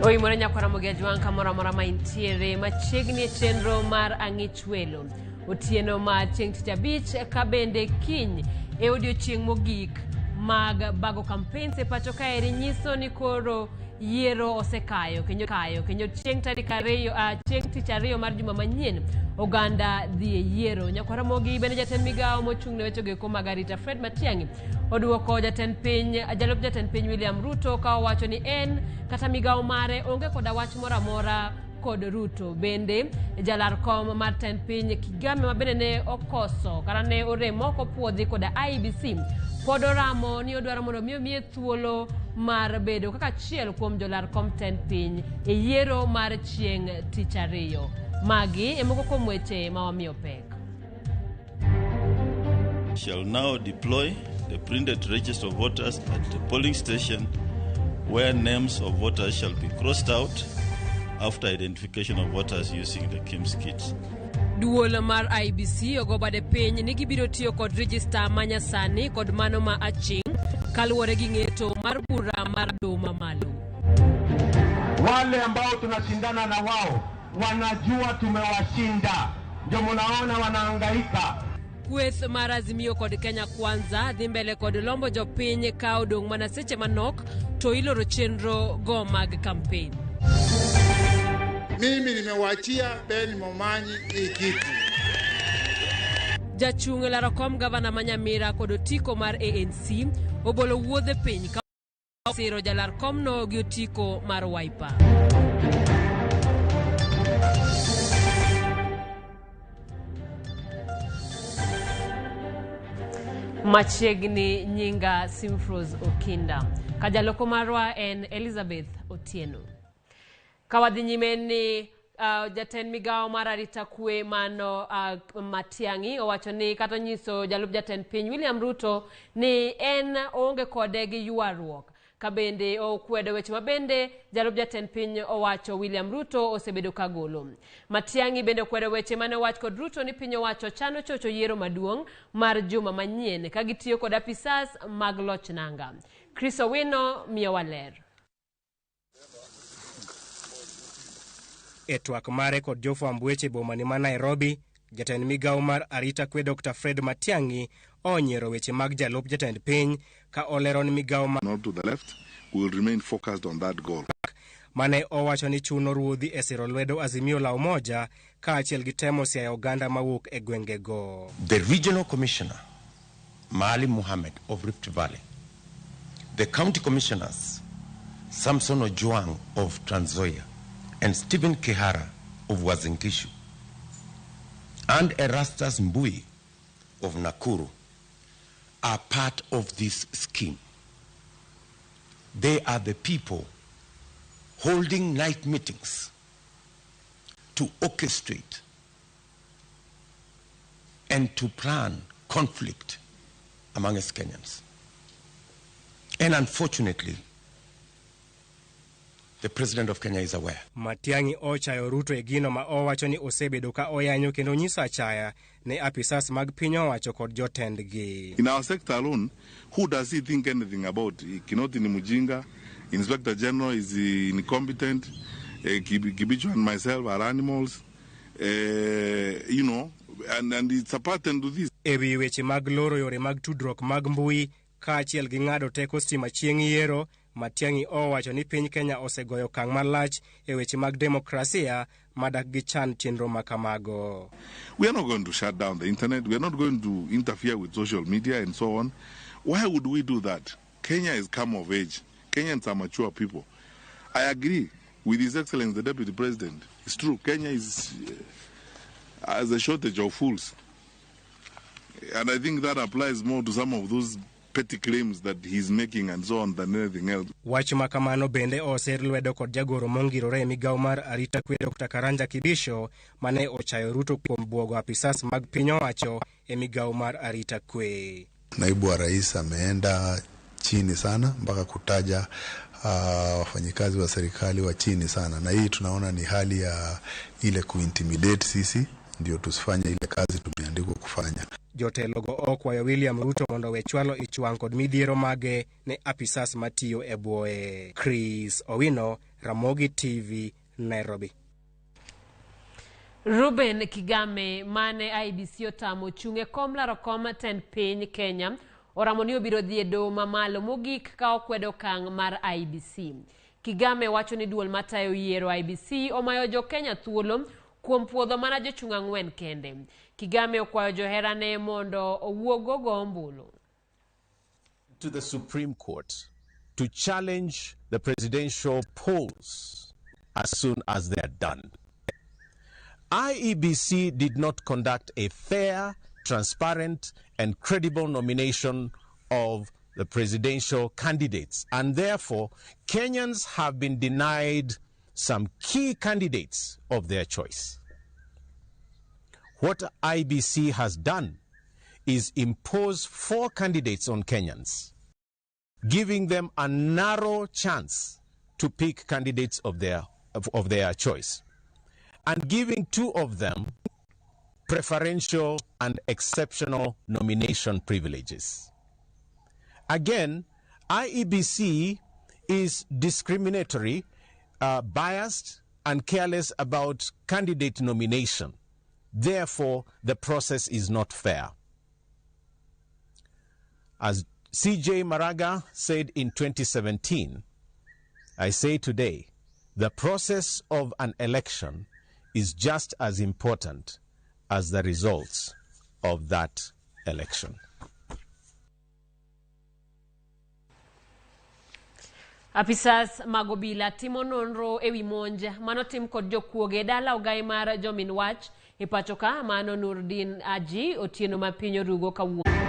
Oimore nyakwara Ramogi Ajwang' kamoro amora ma intiere machiegni e chenro mar Ang'ich Welo. Otieno ma chieng' tich abich ka bende kiny e odiochieng' mogik mag bago campaigns e pacho kaeri nyiso ni koro yiero osekayo kendo kayo kendo chieng' tarik ariyo chieng' tich ariyo mar juma manyien oganda dhi e yiero. Nyakwar Ramogi bende jatend migawo mochung' ne wechego eko mag arita Fred Matiang'i oduoko jatend piny jalup jatend piny William Ruto ka owacho ni en kata migawo mare onge koda wach moro amora kod Ruto. Bende jalar kom mar tend piny Kigame ma bende ne okoso kata ne orem mok opuodhi koda IEBC pod oramo ni odwaro mondo mi omiye thuolo mar bedo kaka achiel kuom jolar kom tend piny e yiero mar chieng' tich ariyo. Magi e moko kuom weche ma wamiyo pek. Shall now deploy the printed register of voters at the polling station where names of voters shall be crossed out after identification of voters using the KIMS kits. Duol mar IEBC ogo bade piny ni gibiro tiyo kod rejista ma nyasani kod mano ma aching' kaluwore gi ng'eto mar bura mar doho mamalo. Wale ambao tunashindana na wao wanajua tumewashinda, ndio munaona wanahangaika. Kweth mar Azimio kod Kenya Kwanza dhi mbele kod lombo jopiny ka odong' mana seche manok to iloro chenro go mag kampen. Mimi nimewachia Ben Momanyi hii kiti. Jachung' laro kom gavana ma Nyamira kod otiko mar ANC obolo wuodhe piny ka siro jalar komno gi otiko mar Wiper. Machiegni nyinga Simfrose Okinda. Kajaloko marwa en Elizabeth Otieno. Kawadhi nyime ni jatend migawo mar arita kwe mano Matiang'i owacho ni kata nyiso jalup jatend piny William Ruto ni en oonge kode gi ywaruok. Ka bende okwedo weche ma bende jalup jatend piny owacho William Ruto osebedo ka golo. Matiang'i bende okwedo weche mane owach kod Ruto ni piny owacho chano chocho yiero maduong' mar juma manyien ka gitiyo kod apisas mag loch nanga. Chris Owino miyowa ler. E twak mare kod jofwamb weche boma ni ma Nairobi, jatend migawo mar arita kwe Dr. Fred Matiang'i onyiero weche mag jalup jatend piny ka olero ni migawo ma Not to the left, we will remain focused on that goal. Mane owacho ni chuno ruodhi e siro lwedo Azimio la Umoja kaachiel gi temo siayo oganda mawuok e gwengego. The regional commissioner, Maalim Mohammed of Rift Valley, the county commissioners, Samson Ojwang of Trans Nzoia and Stephen Kihara of Uasin Gishu, and Erastus Mbui of Nakuru are part of this scheme. They are the people holding night meetings to orchestrate and to plan conflict among us Kenyans. And unfortunately, the President of Kenya is aware. Matiang'i ochayo Ruto e gino ma owacho ni osebedo ka oyanyo kendo nyiso achaya ne apisas mag piny owacho kod jotendgi. In our sector alone, who does he think anything about? Kinoti ni mujinga, Inspector General is incompetent, Kibicho and myself are animals, and it's a pattern to this. E wi weche mag loro yore mag tudruok mag mbui kaachiel gi ng'ado teko stima chieng' yiero, Matiang'i owacho ni piny Kenya osegoyo okang' malach e weche mag demokrasia madak gi chan chenro ma kamago. We are not going to shut down the internet. We are not going to interfere with social media and so on. Why would we do that? Kenya has come of age. Kenyans are mature people. I agree with His Excellency the Deputy President. It's true, Kenya is has a shortage of fools. And I think that applies more to some of those petty claims that he's making and so on than anything else. Wach ma kamano bende oser lwedo kod jagoro mongirore e migawo mar arita kwe Dr. Karanja Kibisho mane ochayo Ruto kuom buogo apisas mag piny owacho e migawo mar arita kwe. Naibu wa rais ameenda chini sana mpaka kutaja wafanyikazi wa serikali wa chini sana, na hii tunaona ni hali ya ile kuintimidate sisi ndio tusifanye ile kazi tumeandikwa kufanya. Jotelogo okwayo William Ruto mondo owe chwalo ich wang' kod midhiero mage ne apisas matiyo e bwoye. Chris Owino, Ramogi TV, Nairobi. Ruben Kigame mane IEBC otamo chung' e kom laro kom tend piny Kenya oramo ni obiro dhi e doho mamalo mogik ka okwedo okang' mar IEBC. Kigame wacho ni duol matayo yiero IEBC omayo jo Kenya thuolo kuom puodho mana jochung' ang'wen kende. Kigame okwayo joherane mondo owuog ogo ombulu. To the Supreme Court to challenge the presidential polls as soon as they are done. IEBC did not conduct a fair, transparent, and credible nomination of the presidential candidates, and therefore Kenyans have been denied some key candidates of their choice. What IEBC has done is impose 4 candidates on Kenyans, giving them a narrow chance to pick candidates of their choice, and giving 2 of them preferential and exceptional nomination privileges. Again, IEBC is discriminatory, biased, and careless about candidate nomination. Therefore, the process is not fair. As C.J. Maraga said in 2017, I say today, the process of an election is just as important as the results of that election. Apisas mag obila timo nonro ewi monj manotim kod jokuoge dala ogai mar jomin wach e pacho ka mano Nurdin Aji otieno ma piny orugo kawuono.